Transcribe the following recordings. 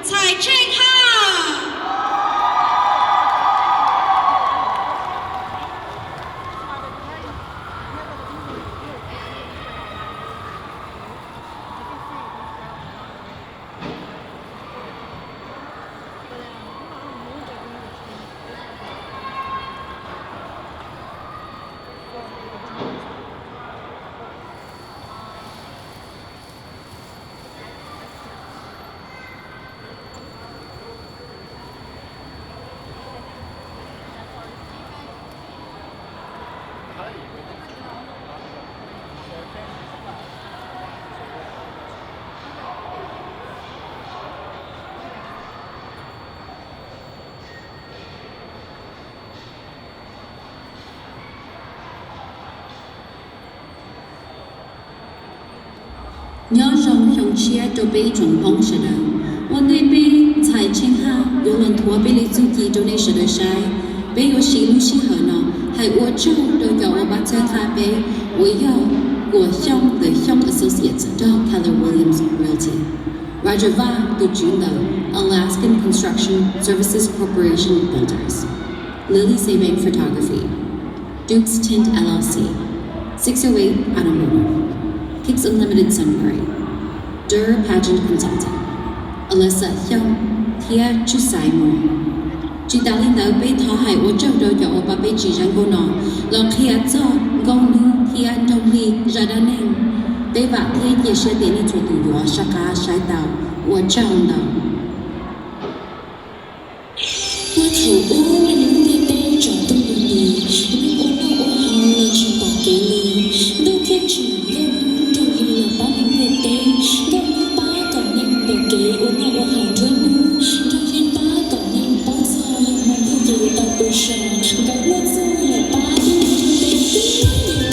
Ntxhais Tsheej Haj. Nyob zoo xyoo tshiab rau peb ib tsoom Hmoob sawv daws. Ua ntej peb ntxhais Tsheej Haj yuav los nthuav peb li txuj ci rau nej sawv daws saib, peb yuav siv lub sij hawm no hais ua tsaug rau cov uas pab txhawb nqa peb uas yog Kuam Xyooj ntawm Xyooj Associates nrog Keller Williams Realty, Roger Vaj tus tswv ntawm Alaskan Construction Services Corporation Builders, Lily Sabang Photography, Duke's Tint L L C, six oh eight Automotive, Kicks Unlimited Sunbury, Durr Pageant Consulting, Alyssa Xyooj thiab Tshwj Xaiv Muas. Tsis tas li ntawd, peb thov hais ua tsaug rau cov uas pab peb tsim zaj nkauj no los qhia txog nkauj hnub thiab nroog hli zaj dab neeg. Peb vam thiab cia siab tias nej txhua tus yuav saj qab saib tau. Ua tsaug ntau. Puag thaum ub neej lub ntiaj teb tsaus ntuj nti, neeg ua noj ua haus los tsis pom kev li. Ntuj thiaj tsim nkauj hnub nroog hli los pab neeg ntiaj teb. Nkauj hnub pab kom neeg pom kev ua noj ua haus nruab hnub, nroog hli pab kom neeg paub txog yog hmo ntuj ces yuav tau pw so. Nkawd luaj txuj los pab ib neeg ntiaj teb.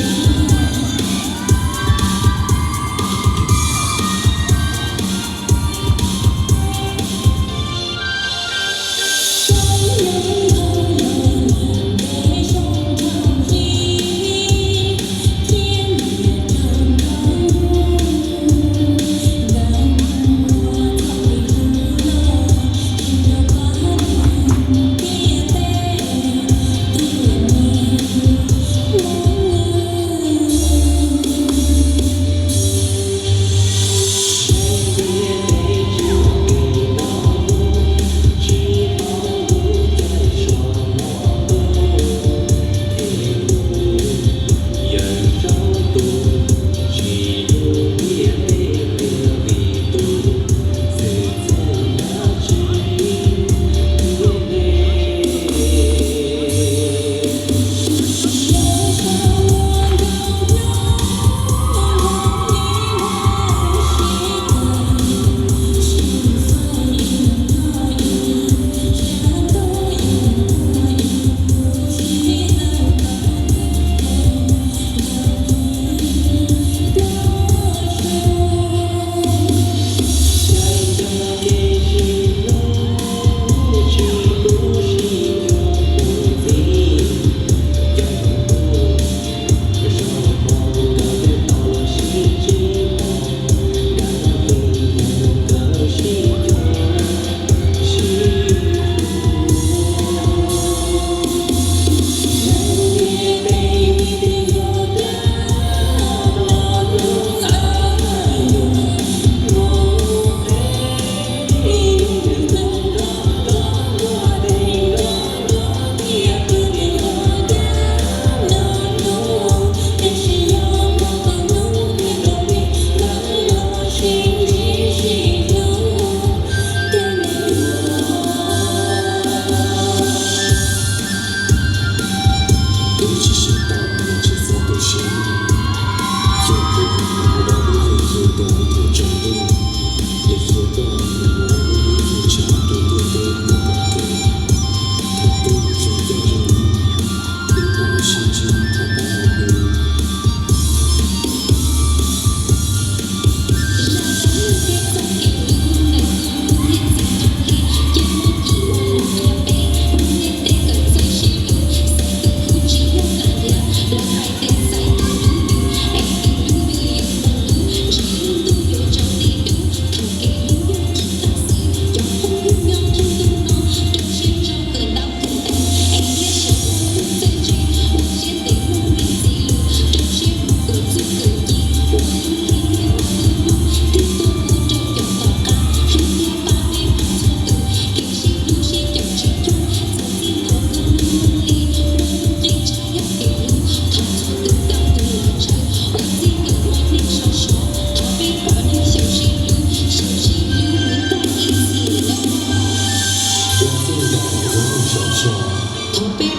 Thaum peb